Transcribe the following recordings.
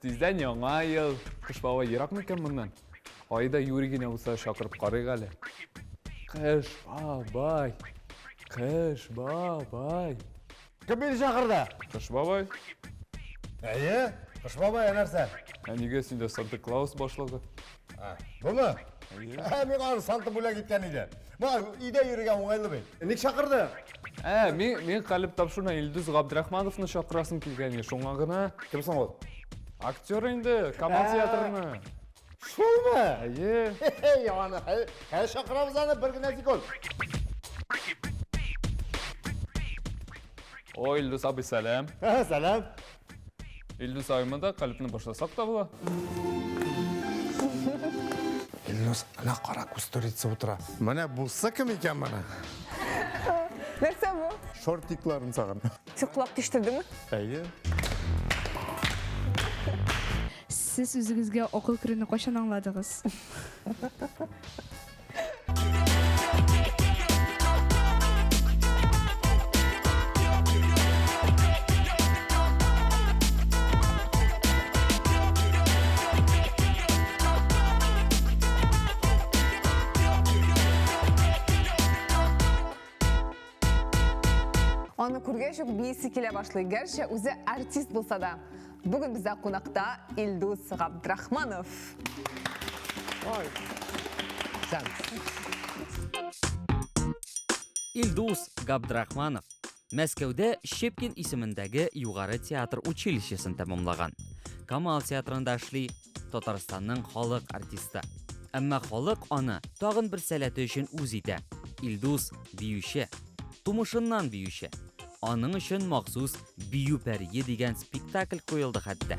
Тиздән яңа ел. Кыш бабай ерак микән моннан? Айда юри генә булса чакырып карыйк әле. Кыш бабай. Кыш бабай. Кем мине чакырды? Кыш бабай. Әйе, Кыш бабай, ә нәрсә? Ә нигә синдә Санта Клаус башлыгы? Бумы? Ә, миңа аны Санта бүләк иткән иде. Моңа өйдә йөрергә уңайлы бит. Ник чакырды? Ә, мин калеп тапшыруына Илдус Габдрахмановны чакырасым килгән иде, шуңа гына. Кем соң ул? Актер инде, Камал театрына. Шулмы? Әйе. Хе-хе, аны, хәзер чакырабыз аны, бер генә секунд. О, Илдус абый, сәлам. Сәлам. Илдус абый монда, калепне башласак та була. Илдус, әнә кара күз туритсы утыра. Менә бусы кем икән моны? Нәрсә бу? Шортикларын сагын. Син колак тиштердеңме? Әйе. Сез үзегезгә акыл керүне кайчан аңладыгыз? Аны күргәч үк биисе килә башлый, гәрчә үзе артист булса да. Бүген бездә кунакта Илдус Габдрахманов. Ой. Сән. Илдус Габдрахманов Мәскәүдә Щепкин исемендәге югары театр училищесын тәмамлаган. Камал театрында эшли, Татарстанның халык артисты. Әмма халык аны тагын бер сәләте өчен үз итә. Илдус биюче. Тумышыннан биюче. Аның өчен махсус Бию пәрие дигән спектакль куелды хәтта.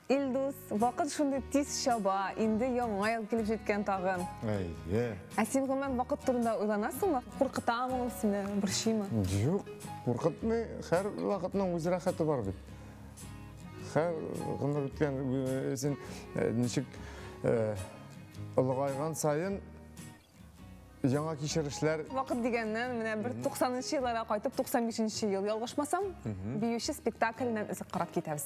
Илдус, вакыт шундый тиз чаба, инде яңа ел килеп җиткән тагын. Әйе. Ә син гомумән вакыт турында уйланасыңмы? Куркытамы ул сине, борчыймы? Юк, куркытмый. Һәр вакытның үз рәхәте бар бит. Һәр гомер үткән син ничек олыгайган саен яңа кичерешләр. Вакыт дигәннән, менә бер 90 елларга кайтып, 95 ел ялгышмасам, биюче спектакленнән өзек карап китәбез.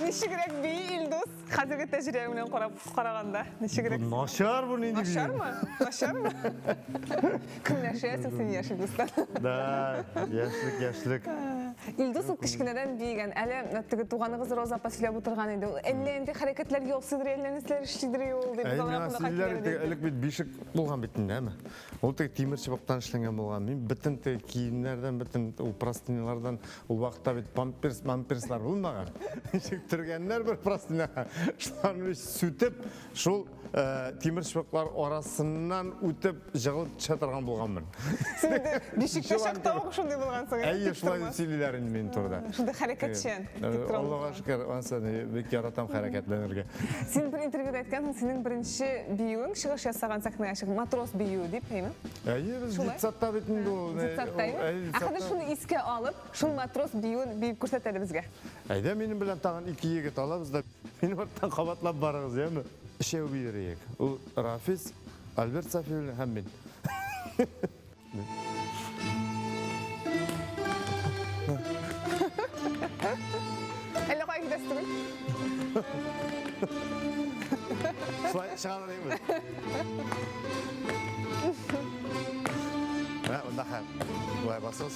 Ничегрәк бии Илдус? Хәзерге тәҗрибә белән карап караганда, ничегрәк? Начар бу нинди бию? Начармы? Начармы? Көнләшәсең син яшь Илдустан. Да, яшьлек, яшьлек. Илдус ул кечкенәдән биегән. Әле теге туганыгыз Роза апа сөйләп утырган иде. Ул әллә инде хәрәкәтләр ясыйдыр, әллә нәрсәләр эшлидер ул дип. Әй, миңа сөйлиләр иде, элек бит бишек булган бит инде, әме. Ул теге тимер чыбыктан эшләнгән булган. Мин бөтен теге киемнәрдән, бөтен ул простынялардан, ул вакытта бит памперс, мамперслар булмаган. Ничек төргәннәр бер простыняга. Шуларны сүтеп, шул тимер чыбыклар арасыннан үтеп җыгылып төшә торган булганмын. Син инде бишектә чакта ук шундый булгансың. Әйе, шулай дип сөйлиләр инде минем турыда. Шундый хәрәкәтчән. Аллага шөкер, ансы бик яратам хәрәкәтләнергә. Син бер интервьюда әйткәнсең, синең беренче биюең чыгыш ясаган сәхнәгә чыгып, матрос биюе дип, әйеме? Әйе, без детсадта бит инде ул. Детсадта, әйеме? Ә хәзер шуны искә алып, шул матрос биюен биеп күрсәт әле безгә. Әйдә, минем белән тагын ике егет алабыз да, минем арттан кабатлап барыгыз, яме? Өчәү биер идек. Ул Рафис, Альберт Сафиуллин һәм мин. Әллә кая китәсе түгел. Шулай чыгалар идек. Менә монда хәл. Болай басабыз.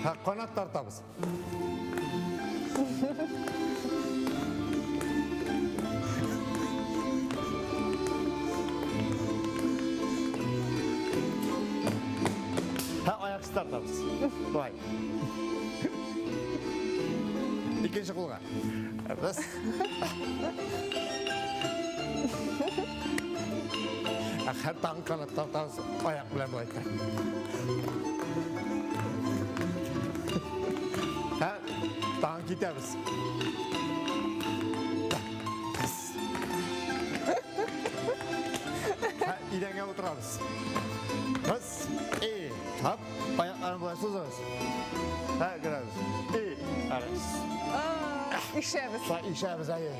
Һә, канат тартабыз. Һә, аяк тартабыз. Давай. Икенче кулга. Раз. Ә һәр таң канат тартабыз, аяк белән болай итеп. Һә, таң китәбез. Һә, идәнгә утырабыз. Раз, и, хап, аякларын болай сузабыз. Һә, керәбез. И, раз. Ишәбез. Шулай ишәбез, әйе.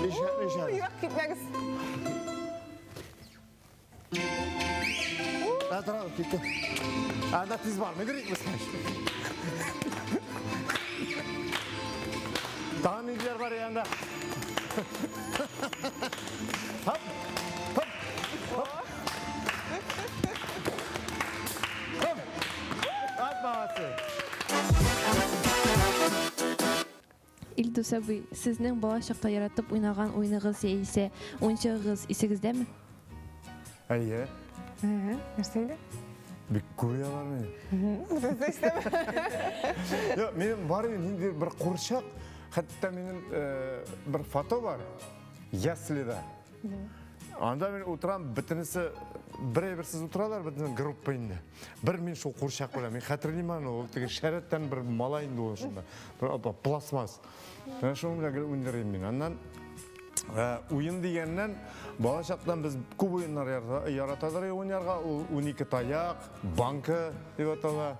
Ишә, ишәбез. Ерак китмәгез. Ә, торабыз, китте. Анда тиз бармыйдыр икмез. Тагын ниндиләр бар янда? Хоп, хоп, хоп. Хоп. Ат молодцы. Илдус абый, сезнең бала чакта яратып уйнаган уеныгыз яисә уенчыгыгыз исегездәме? Әйе. Нәрсә иде? Бик күп алар минем. Юк, минем бар иде ниндидер бер курчак, хәтта минем бер фото бар, яслида. Анда мин утырам, бөтенесе бер әйберсез утыралар, бөтен группа инде. Бер мин шул курчак белән, мин хәтерлим аны, ул теге шәрәттән бер малай инде ул шунда. Бер апа, пластмасс. Менә шуның белән гел уйнар мин. Аннан уен дигәннән, бала чактан без күп уеннар яратадыр уйнарга. Ул 12 таяк, банка дип атала.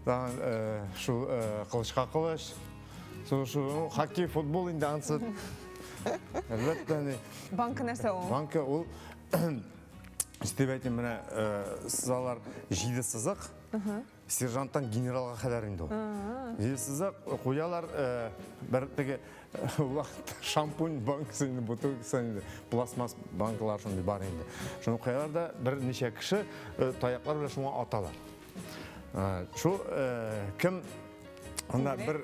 Тагын шул кылычка кылыч. Шул, шул, хоккей, футбол инде ансы. Әлбәттә, ни. Банка нәрсә ул? Банка ул, дип әйтим, менә сызалар җиде сызык. Сержанттан генералга кадәр инде ул. Җиде сызык куялар, бер теге вакыт шампунь банкасы инде, бутылкасы инде, пластмасс банкалар шундый бар инде. Шуны куялар да берничә кеше таяклар белән шуңа аталар. Шул кем анда бер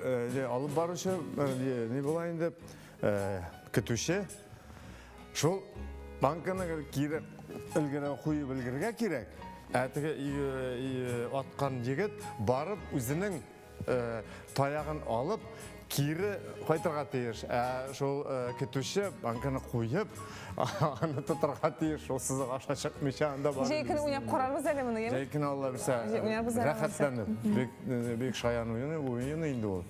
алып баручы, ни була инде, көтүче, шул банканы кире өлгерә куеп өлгерергә кирәк. Ә теге аткан егет барып үзенең таягын алып кире кайтырга тиеш. Ә шул көтүче банканы куеп, аны тотарга тиеш. Шул сызык аша чыкмыйча анда барып. Җәй көне уйнап карарбыз әле моны, яме? Җәй көне Алла бирсә, рәхәтләнеп. Бик бик шаян уены, уены инде ул.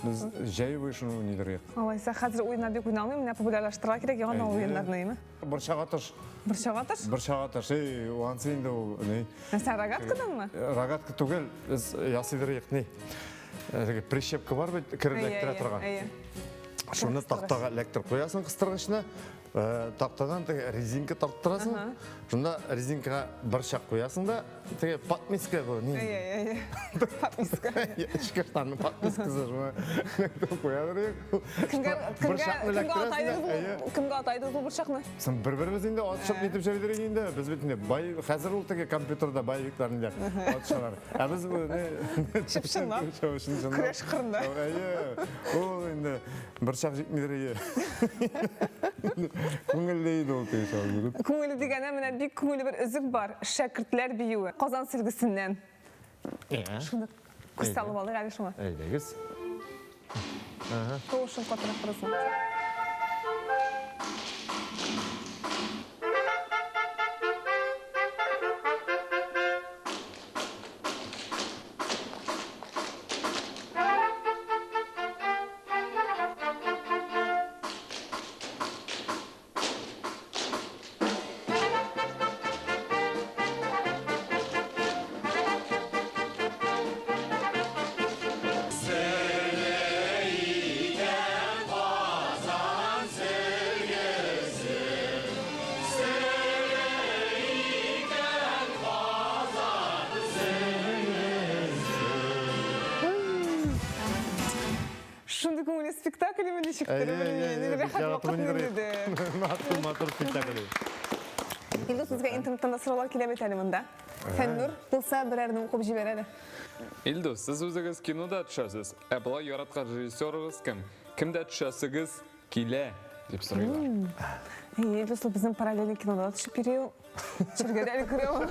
Без җәй буе шуны уйныйдыр идек. Алайса, хәзер уеннар бик уйналмый, менә популярлаштырырга кирәк яңа уеннарны, яме? Борчак атыш. Борчак атыш? Борчак атыш, эй, ансы инде ул, ни. Нәрсә, рогаткаданмы? Рогатка түгел, без ясыйдыр идек, ни. Теге прищепка бар бит, кереп эләктерә торган. Шуны тактага эләктереп куясың кыстыргычны, тактадан теге резинка тарттырасың. Шунда резинкага борчак куясың да, теге подмиска бу, ни. Әйе, әйе. Подмиска. Эчке штанның подмискасы шуны куядыр идек. Кемгә кемгә кемгә атайдыгыз бу? Кемгә атайдыгыз бу борчакны? Соң бер-беребез инде атышып нитеп йөридер инде. Без бит инде бай, хәзер ул теге компьютерда боевиклар инде атышалар. Ә без бу не Чып-чынлап. Көрәш кырында. Әйе. Ул инде борчак җитмидер ие. Күңелле иде ул теге чак. Күңелле дигәндә менә бик күңелле бер өзек бар. Шәкертләр биюе. Казан сөлгесеннән. Шуны күз салып алыйк әле шуңа. Әйдәгез. Тавышын катырак торсын. Шундый күңелле спектакль ничектер, белмим, рәхәт вакыт инде. Матур, матур спектакль. Илдус, безгә интернеттан да сораулар килә бит әле монда. Фәннур, булса берәрне укып җибәр әле. Илдус, сез үзегез кинода төшәсез, ә болай яраткан режиссерыгыз кем? Кемдә төшәсегез килә? Дип сорыйлар. Илдус, ул безнең параллельный кинода төшеп йөри ул. Төшергә дә өлгерә ул.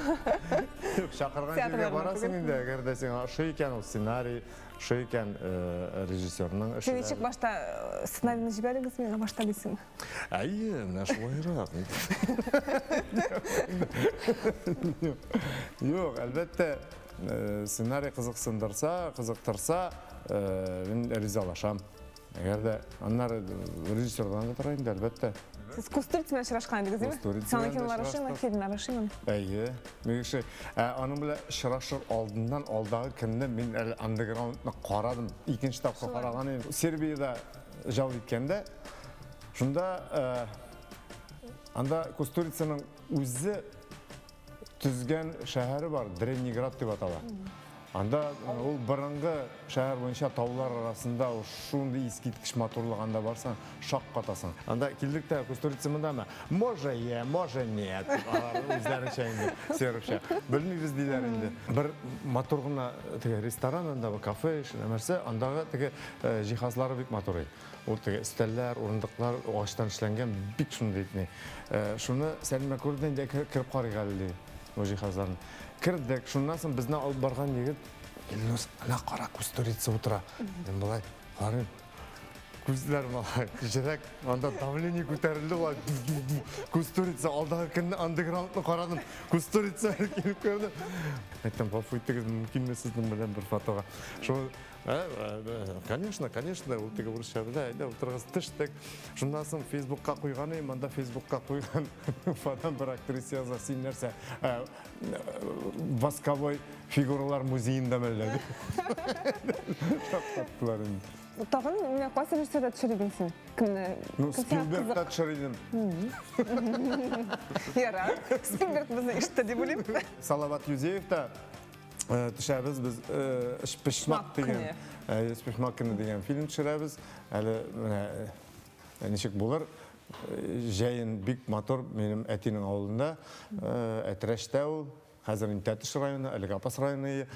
Юк, чакырган җиргә барасың инде, әгәр дә сиңа ошый икән ул сценарий, ошый икән э, режиссерның эше. Син ничек башта э, сценарийны җибәрегез миңа башта дисең? Әйе, менә шулайрак. Юк, әлбәттә, э, сценарий кызыксындырса, кызыктырса, мин ризалашам. Әгәр дә аннары режиссердан да тора инде, әлбәттә. Сез Кустурица белән очрашкан идегез, димме? Кустурица Сиңа белән дә кинолар ошыймы, очраштык. фильмнар ошыймы? Әйе, бик ошый. Ә аның белән очрашыр алдыннан алдагы көнне мин әле андеграундны карадым. Икенче тапкыр караган идем. Сербиядә җал иткәндә, шунда э, анда Кустурицаның үзе төзгән шәһәре бар, Древнеград дип атала. Анда э, ул борынгы шәһәр буенча таулар арасында ул шундый искиткеч матурлык анда барсаң, шаккатасың. Анда килдек тә, Кустурица мондамы? Може е, може нет. дип, Алар үзләренчә инде, сербча. Белмибез диләр инде. Бер матур гына теге ресторан анда, кафе, нәрсә, андагы теге э, җиһазлары бик матур иде. Ул теге өстәлләр, урындыклар агачтан эшләнгән, бик шундый ни. Э, шуны Сәлимә күрде инде, кереп карыйк әле ди, бу җиһазларны. Кердек, шуннан соң безне алып барган егет, Илнуз, әнә кара Кустурица утыра. Мин болай карыйм. Күзләр малай, йөрәк, анда давление күтәрелде болай. Кустурица, алдагы көнне андеграундны карадым. Кустурица килеп керде. Әйттем, гафу итегез, мөмкинме сезнең белән бер фотога. Шул Конечно, конечно, ул теге урысча белә, әйдә утырыгыз, төштек. Шуннан соң Фейсбукка куйган идем, анда Фейсбукка куйган Уфадан бер актриса яза, син нәрсә, восковой фигуралар музеенда мәллә дип. Шаккаттылар инде. Тагын менә кайсы режиссерда төшердең син? Кемне? Ну, Спилбергта төшердем. Ярар. Спилберг безне ишетте дип уйлыйм. Салават Юзеев та төшәбез без Өчпочмак дигән Өчпочмак көне дигән фильм төшерәбез. Әле менә ничек булыр. Җәен бик матур минем әтинең авылында, Әтрәчтә ул. Хәзер инде Тәтеш районы, элек Апас районы.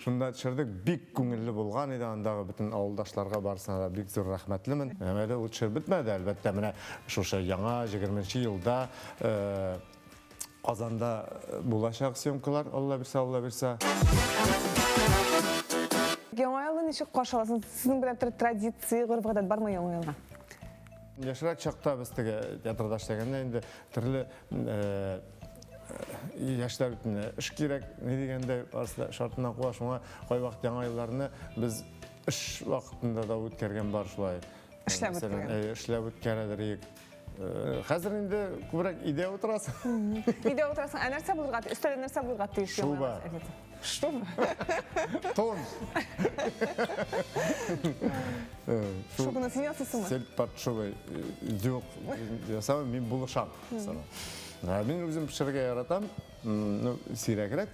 Шунда төшердек. Бик күңелле булган иде андагы бөтен авылдашларга барысына да бик зур рәхмәтлемен. Әле ул төшереп бетмәде, әлбәттә. Менә шушы яңа 20 елда Казанда булачак съемкалар, Алла бирсә, Алла бирсә. Яңа елны ничек каршы аласың? Сезнең белән бер традиция, гореф-гадәт бармы Яңа елга? Яшьрәк чакта без теге театрда эшләгәндә инде төрле яшьләр бит инде эш кирәк, ни дигәндә барысы да эш артыннан куа, шуңа кайвакыт Яңа елларны без эш вакытында да үткәргән бар шулай. Эшләп үткәргән. Эшләп үткәрәдер идек. Хәзер инде күбрәк өйдә утырасың. Өйдә утырасың. Ә нәрсә булырга тиеш? Өстәлдә нәрсә булырга тиеш? Шуба. Шуба. Тон. Шубаны син ясыйсыңмы? Сельдь под шубой. Юк, ясамыйм, мин булышам. Мин үзем пешерергә яратам. Ну, сирәгрәк.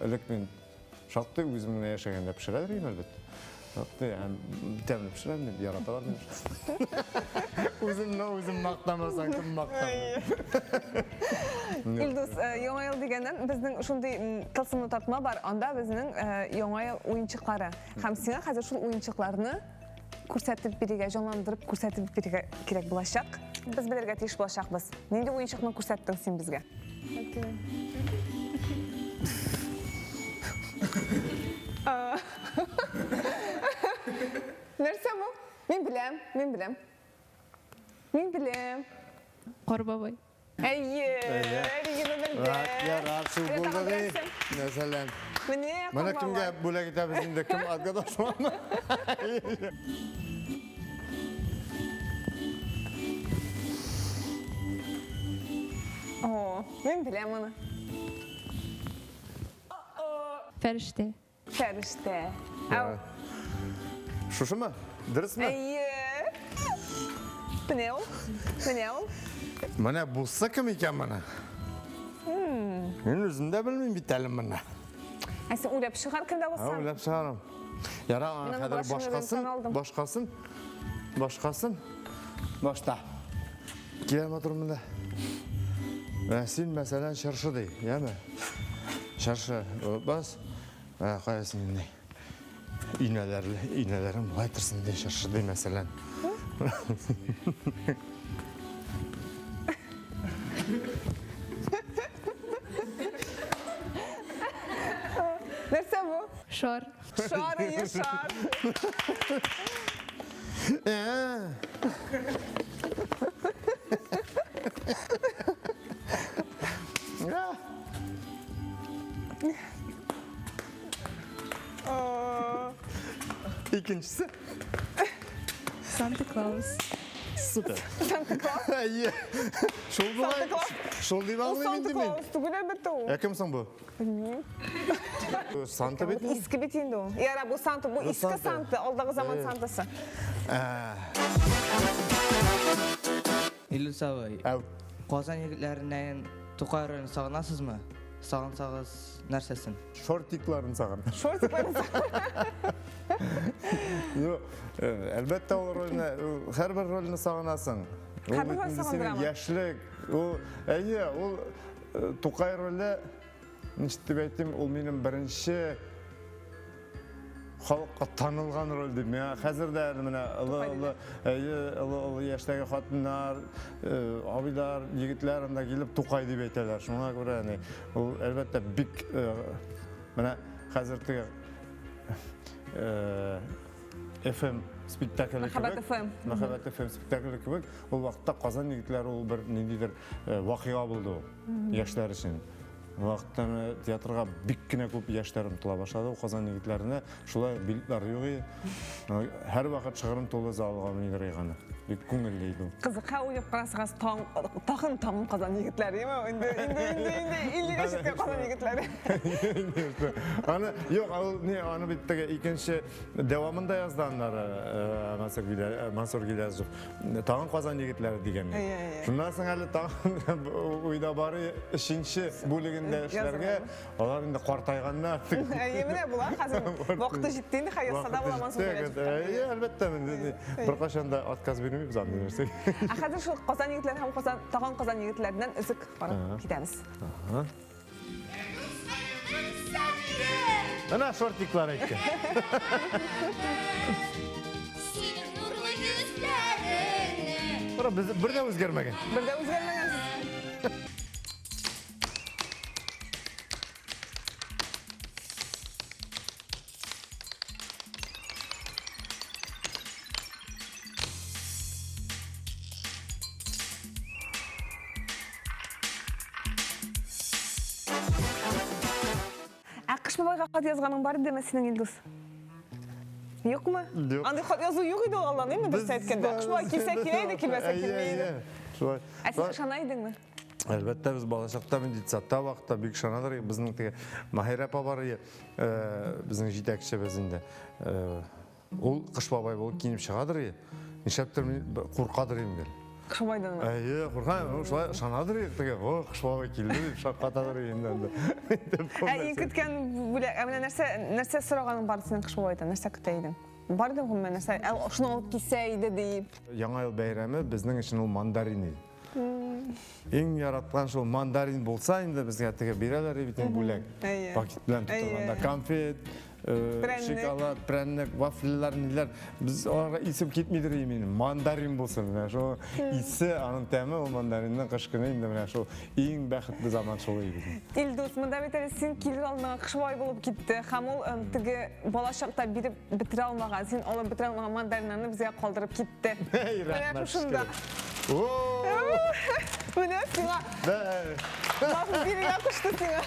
Элек мин Шактый үзем генә яшәгәндә пешерәдер идем, әлбәттә. Шактый һәм тәмле пешерәм мин, яраталар мине. Үземне үзем мактамасаң, кем мактар? Илдус, Яңа ел дигәннән безнең шундый тылсымлы тартма бар, анда безнең Яңа ел уенчыклары. Һәм сиңа хәзер шул уенчыкларны күрсәтеп бирергә, җанландырып күрсәтеп бирергә кирәк булачак. Без белергә тиеш булачакбыз. Нинди уенчыкны күрсәттең син безгә? Нәрсә бу? Мин беләм, мин беләм. Мин беләм. Кар бабай. Әйе, Регина белде. Ярар, шул булды ди. Мәсәлән. Менә Моны кемгә бүләк итәбез инде? Кем отгадал шуны? О, мин беләм моны. Фәрештә. Фәрештә. Ау. Шушымы? Дөресме? Әйе. Менә ул. Менә ул. Менә бусы кем икән моны? Мин үзем дә белмим бит әле моны. Ә син уйлап чыгар кемдә булса. Уйлап чыгарам. Яра, аңа хәзер башкасын, башкасын, башкасын. Башта. Килә матур монда. Ә син, мәсәлән, чыршы ди, яме? Чыршы, бас. Ә, кая син инде? Инәләрле, инәләрең болай торсын ди, чыршы ди, мәсәлән. Шар. Шар, әйе, шар. Ә. Икенчесе. Санта Клаус. Супер. Санта Клаус. Әйе. Шул була. Санта Клаус. Шул дип Ул аңлыйм Санта инде мин. Клаус түгел, әлбәттә ул. Ә кем соң бу? Белмим. Санта бит. Иске бит инде ул. Яра, бу Санта, бу Бу иске Санта. Санта, алдагы заман Әйе. Сантасы. Илдус абый, Әү. Казан егетләреннән Тукай ролен сагынасызмы? Сагынсагыз, нәрсәсен? Шортикларын сагын. Шортикларын Юк, әлбәттә ул рольне, һәрбер рольне сагынасың. Ул Һәрбер бит роль инде синең сагындырамы? яшьлек, ул, әйе, ул Тукай роле, ничек дип әйтим, ул минем беренче халыкка танылган роль дип. Миңа хәзер дә әле менә олы-олы, әйе, олы-олы яшьтәге хатыннар, абыйлар, егетләр анда килеп Тукай дип әйтәләр. Шуңа күрә әни, ул әлбәттә бик менә хәзер теге FM спектакле Мәхәббәт кебек. FM. Мәхәббәт FM спектакле кебек. Ул вакытта Казан егетләре ул бер ниндидер вакыйга булды ул яшьләр өчен. Вакытта менә театрга бик кенә күп яшьләр омтыла башлады. Ул Казан егетләренә шулай билетлар юк иде. Һәр вакыт шыгрым тулы залга менә аны. Бик күңелле иде ул. Кызык, ха уйлап карасагыз, тагын тагын Казан егетләре, яме? Инде, инде, инде, инде иллегә җиткән Казан егетләре. Аны, юк, ул не, аны бит теге икенче дәвамында язды аннары, Мансур Гилязов. Тагын Казан егетләре дигән. Әйе, әйе. Шуннан соң әле тагын уйда бары өченче бүлегендә эшләргә, алар инде картайганнар. Әйе, менә була хәзер. Вакыты җитте инде, хәзер язса да була Мансур Вакыты җитте, Гилязов. Әйе, әлбәттә, инде беркайчан да отказ бирмибез андый нәрсәгә. Ә хәзер шул Казан егетләре һәм тагын Казан егетләреннән өзек карап китәбез. Менә шортиклар әйткән. Синең нурлы йөзләреңне. Бара, без бер дә үзгәрмәгән. Бер дә үзгәрмәгән. Ә Кыш бабайга хат язганың бар идеме синең, Илдус? Юкмы? Юк. Андый хат язу юк иде ул алдан, әйме, дөрес әйткәндә. Кыш бабай килсә килә иде, килмәсә килми иде. Шулай. Ә син ышана идеңме? Әлбәттә, без балачакта, мин детсадта вакытта бик ышанадыр идек. Безнең теге Маһир апа бар иде, безнең җитәкчебез инде. Ул Кыш бабай булып киенеп чыгадыр иде. Нишләптер мин куркадыр идем гел. Кыш бабайданмы? Әйе, куркам, ул шулай ышанадыр идек теге, о, Кыш бабай килде дип шаккатадыр идем инде. Ә иң көткән бүләк, ә менә нәрсә сораганың бар синең Кыш бабайдан, нәрсә көтә идең? Бар идең гомумән нәрсә, ә, шуны алып килсә иде дип. Яңа ел бәйрәме безнең өчен ул мандарин иде. Иң яраткан шул мандарин булса инде безгә теге бирәләр бит инде бүләк. Әйе. Пакет белән тутырганда Әйе. конфет, Прәннек. шоколад, прәннек, вафлилар, ниләр. Без аларга исем китмидер инде. Мандарин булсын менә шул исе, аның тәме ул мандаринның кыш көне инде менә шул иң бәхетле заман шул иде безнең. Илдус, монда бит әле син килер алдыңа Кыш бабай булып китте һәм ул теге балачакта биреп бетерә алмаган, син алып бетерә алмаган мандариннарны безгә калдырып китте. Әй, Менә рәхмәт, шушында. шөкер. О! Менә сиңа Бә! Лаф бирергә кушты сиңа.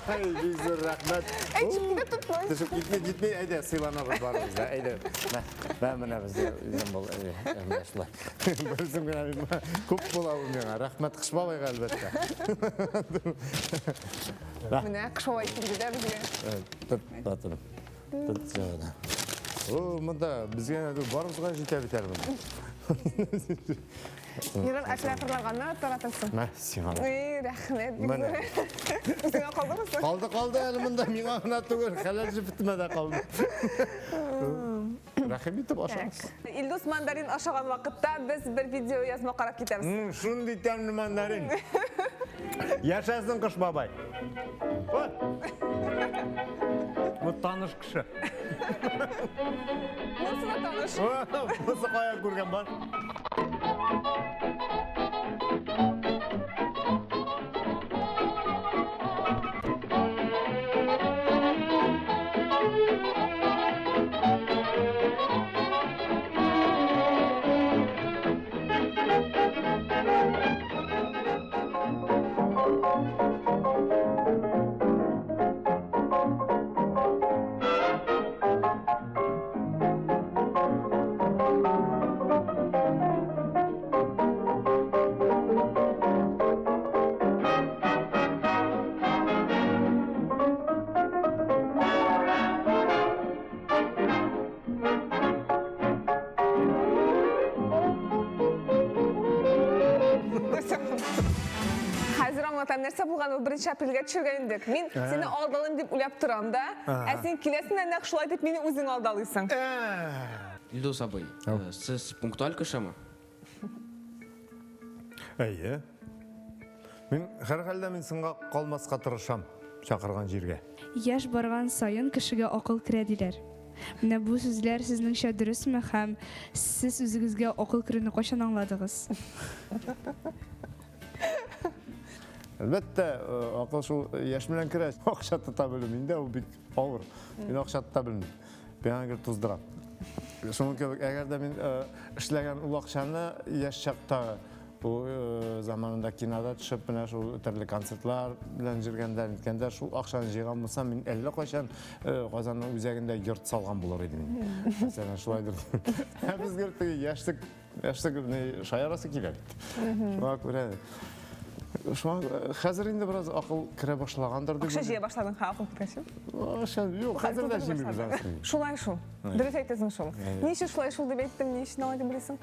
Ай, бик зур рәхмәт. Әй, төшеп китә тотмай. Төшеп китми, китми, әйдә, сыйланабыз барыбыз да, әйдә. Мә, мә, менә без дә үзем бул, әйдә, менә шулай. Берүзем генә бит, күп була бу миңа. Рәхмәт Кыш бабайга, әлбәттә. Менә Кыш бабай килде дә безгә. Тот, батырым. Тот, җавада. О, монда безгә барыбызга җитә бит әле монда. Ярар, операторларга на таратырсың. Мә, сиңа. Эй, рәхмәт. Менә. Үзеңә калдымы соң? Калды, калды әле монда, миңа гына түгел, хәләл җефетемә дә калды. Рәхим итеп ашагыз. Илдус мандарин ашаган вакытта без бер видео язма карап китәбез. Шундый тәмле мандарин. Яшәсен Кыш бабай. Вот. Бу таныш кеше. Монысы да таныш. Монысы кая күргән бар? Там нәрсә булган ул 1 апрельгә төшергән идек. Мин сине алдалыйм дип уйлап торам да, ә син киләсең дә нәкъ шулай дип мине үзең алдалыйсың. Илдус абый, сез пунктуаль кешеме? Әйе. Мин һәрхәлдә мин соңга калмаска тырышам чакырган җиргә. Яшь барган саен кешегә акыл керә диләр. Менә бу сүзләр сезнеңчә дөресме һәм сез үзегезгә акыл керүне кайчан аңладыгыз? Әлбәттә, акыл шул яшь белән керә. Акча тота белү миндә ул бик авыр. Мин акча тота белмим. Миңа гел туздыра. Шуның кебек, әгәр дә мин эшләгән ул акчаны яшь чактагы бу заманында кинода төшеп, менә шул төрле концертлар белән йөргәндә, ниткәндә шул акчаны җыйган булсам, мин әллә кайчан Казанның үзәгендә йорт салган булыр идем. Мәсәлән, шулайдыр. Ә без гел теге яшьлек Яшьлек шаярасы килә бит. Шуңа күрә шуңа хәзер инде бераз акыл керә башлагандыр дип. Акча җыя башладың, ха, акыл кергәч. Акча юк, хәзер дә җыймыйбыз анысын. Шулай шул. Дөрес әйтәсең шул. Ни өчен шулай шул дип әйттем, ни өчен алай дип уйлыйсың?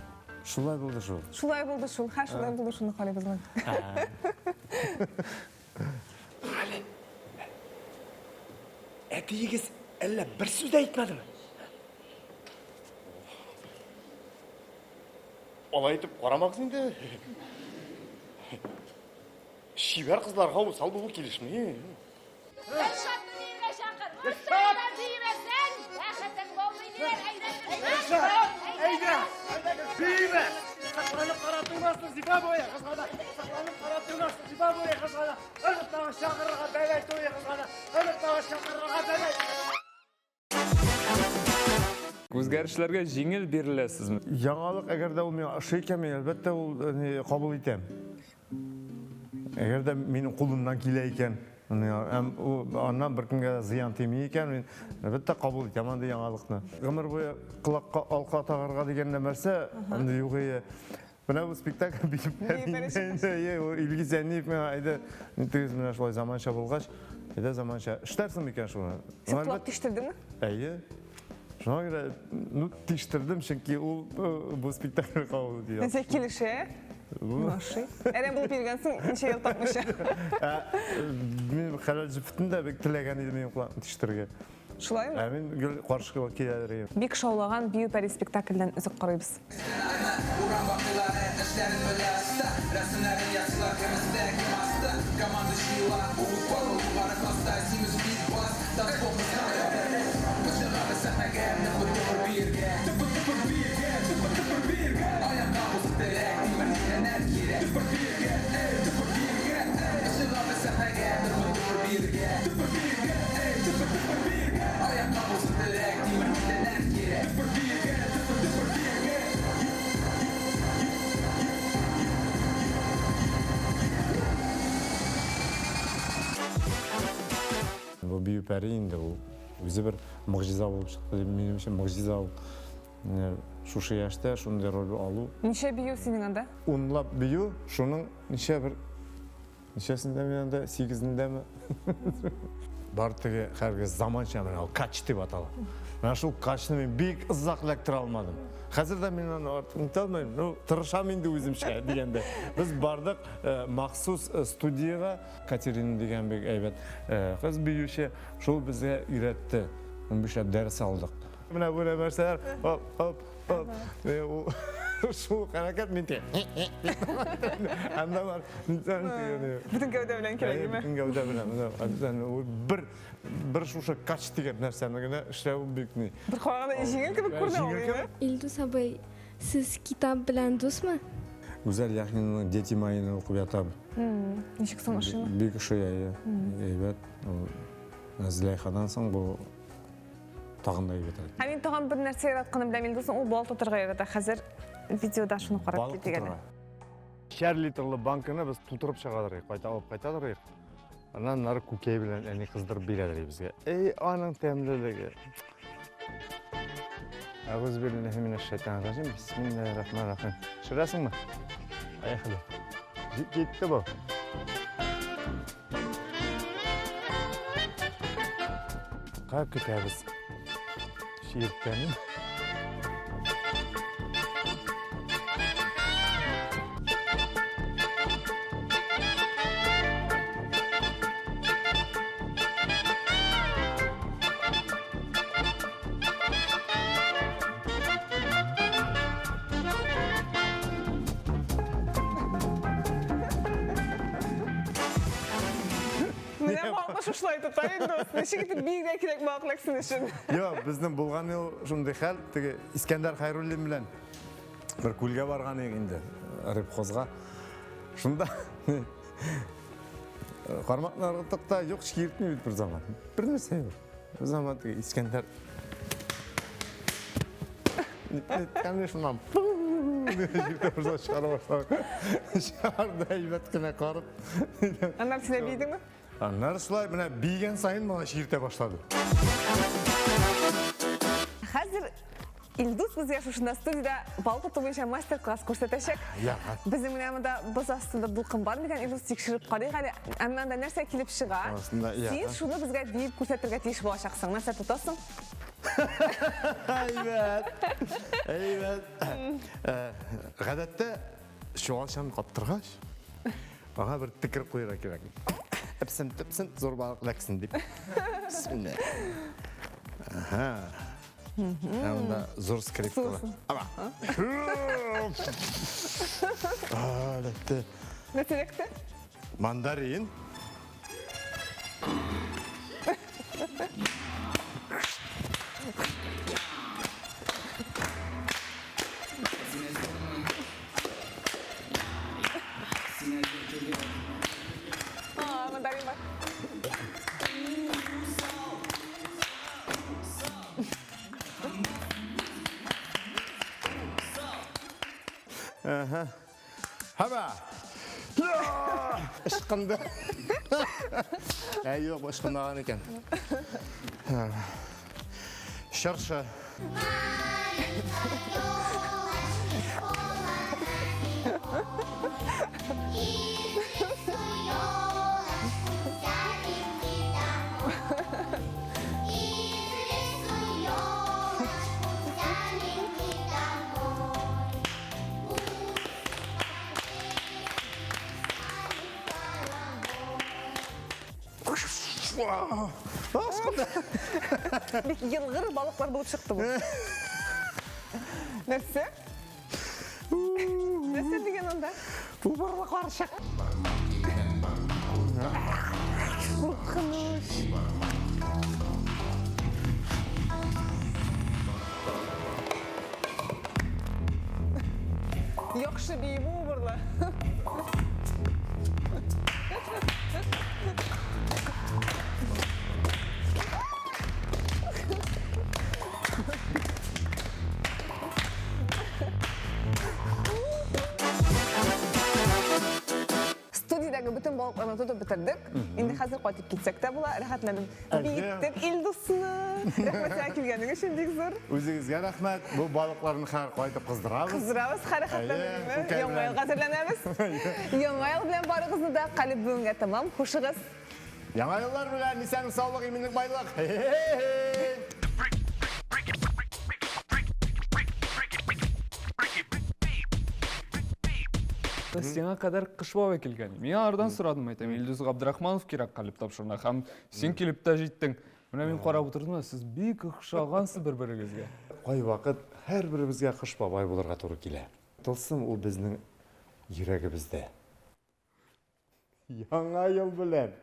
Шулай булды шул. Шулай булды шул. Ха, шулай булды шуны карыйбыз. Гали, әтиегез әллә бер сүз дә әйтмәдеме? Алай итеп карамагыз инде. Чибәр кызларга усал булу килешми. Ришатны биергә чакыр. Ришат! Биемәсәң, бәхетең булмый диләр. Әйдә, Ришат! Әйдә! Биемә! Сакланып карап тормасын, зифа буе кызгана. Сакланып карап тормасын, зифа буе кызгана. Онытмагыз чакырырга бәләй туе кызгана. Онытмагыз чакырырга бәләй. Үзгәрешләргә җиңел биреләсезме? Яңалык, әгәр дә ул миңа ошый икән, мин әлбәттә ул ни, кабул итәм. Әгәр дә минем кулымнан килә икән, һәм аннан беркемгә дә зыян тими икән, мин әлбәттә кабул итәм андый яңалыкны. Гомер буе колакка алка тагарга дигән нәрсә, андый юк ие. Менә бу спектакль биеп Илгиз Зәйниев миңа әйдә, нитегез менә шулай заманча булгач, әйдә заманча. Эшләрсең микән шуны? Син колак тиштердеңме? Әйе. Шуңа күрә, ну, тиштердем, чөнки ул бу спектакль кабул итә. Нәрсә килешә? Ошый. Әрәм булып йөргәнсең, ничә ел тапмыйча. Мин хәләл җефетем дә бик теләгән иде минем колакны тиштерергә. Шулаймы? Ә мин гел каршы киләдер идем. Бик шаулаган Бию пәри спектакльдән өзек карыйбыз. Урам бакыйлары эшләрен белә оста, Рәсемнәрен ясыйлар кем өстә, кем аста. Команда җыела, ут бар ул югары класста, Симез бит бас, танцпол кызлары. Без чыгабыз сәхнәгә, тыпыр-тыпыр биергә. Тыпыр-тыпыр биергә, тыпыр-тыпыр биергә. Аякка басып терәк, тимер дигәннәр кирәк. Тыпыр биергә, эй, тыпыр биергә, эй. Без чыгабыз сәхнәгә, тыпыр-тыпыр биергә. Тыпыр биергә, эй, тыпыр-тыпыр биергә. Аякка басып терәк, тимер дигәннәр кирәк. Тыпыр биергә, тыпыр-тыпыр биергә. Бу бию пәри инде ул үзе бер могҗиза булып чыкты, минем өчен могҗиза ул. Менә шушы яшьтә шундый роль алу. Ничә бию синең анда? Унлап бию, шуның ничә бер ничәсендә мин анда, сигезендәме? Бар теге хәзерге заманча менә ул кач дип атала. Менә шул качны мин бик озак эләктерә алмадым. Хәзер дә мин аны артык оныта алмыйм. Ну, тырышам инде үземчә дигәндә. Без бардык махсус студиягә, Катерина дигән бик әйбәт кыз биюче, шул безгә өйрәтте. Унбишләп дәрес алдык. Менә бу нәрсәләр, оп, оп, оп. Шул хәрәкәт мин тә. Анда бар. Бөтен гәүдә белән кирәк, димә. Бөтен гәүдә белән. Бер бер шушы кач дигән нәрсәне генә эшләү бик ни. Бер караганда җиңел кебек күренә ул, димә. Илдус абый, сез китап белән дусмы? Гүзәл Яхинаның Дети мои-ны укып ятам. Ничек соң, ошыймы? Бик ошый, әйе. Әйбәт. Зөләйхадан соң бу тагын да әйбәтрәк. Ә мин тагын бер нәрсә яратканын беләм, Илдусның ул балык тотырга ярата. Хәзер видеода шуны карап китик әле. Шәр литрлы банканы без тутырып чыгадыр идек, кайта алып кайтадыр идек. Аннан нары күкәй белән әни кыздырып бирәдер иде безгә. Эй, аның тәмлелеге. Әгуз билләһи минәш шайтанир раҗим. Бисмиллаһир рахманир рахим. Төшерәсеңме? Поехали. Китте бу. Кая китәбез? Чиерткәнем. Балыкны шушылай тота инде. Ничек итеп биергә кирәк балык эләксен өчен? Юк, безнең булган ел шундый хәл, теге Искәндәр Хәйруллин белән бер күлгә барган идек инде, рыбхозга. Шунда кармакны ыргыттык та, юк, чиертми бит бер заман. Бер нәрсә юк. Бер заман теге Искәндәр Әйткән шуннан җирдә чыгара башладык. Чыгарды әйбәт кенә карып. Аннары син дә биедеңме? Аннары шулай менә биегән саен мага чиртә башлады. Хәзер Илдус безгә шушында студиядә балык тоту буенча мастер-класс күрсәтәчәк. Безнең менә монда боз астында дулкын бар микән, Илдус, тикшереп карыйк әле. Әмма анда нәрсә килеп чыга? Син шуны безгә биеп күрсәтергә тиеш булачаксың. Нәрсә тотасың? Әйбәт. Әйбәт. Гадәттә чуалчан каптыргач, аңа бер текер куярга кирәк. Әпсен, төпсен, зур балык эләксен дип. Бисмилла. Ага. Ә монда зур скрипкалар. Аба. Әләтте. Нәрсә эләкте? Мандарин. А, мандарин бар. Ага. Хаба! Ышкынды. Ә юк, ышкынмаган икән. Чыршы. Бик елгыр балыклар булып чыкты бу. Нәрсә? Нәрсә дигән анда? Убырлы карчык. Куркыныч. Яхшы бии бу убырлы. Студиядәге бөтен балыкларны тотып бетердек. Инде хәзер кайтып китсәк тә була. Рәхәтләнеп биеттек Илдусны. Рәхмәт сиңа килгәнең өчен бик зур. Үзегезгә рәхмәт. Бу балыкларны хәзер кайтып кыздырабыз. Кыздырабыз, хәзер рәхәтләнеп. Яңа елга әзерләнәбез. Яңа ел белән барыгызны да калеб бүгенгә тәмам. Хушыгыз. Яңа еллар белән исәнлек, саулык, иминлек, байлык. Сиңа кадәр Кыш бабай килгән. Мин алардан сорадым, әйтәм, Илдус Габдрахманов кирәк калеб тапшыруына. Һәм син килеп тә җиттең. Менә мин карап утырдым да, сез бик охшагансыз бер-берегезгә. Кайвакыт һәрберебезгә Кыш бабай булырга туры килә. Тылсым ул безнең йөрәгебездә. Яңа ел белән!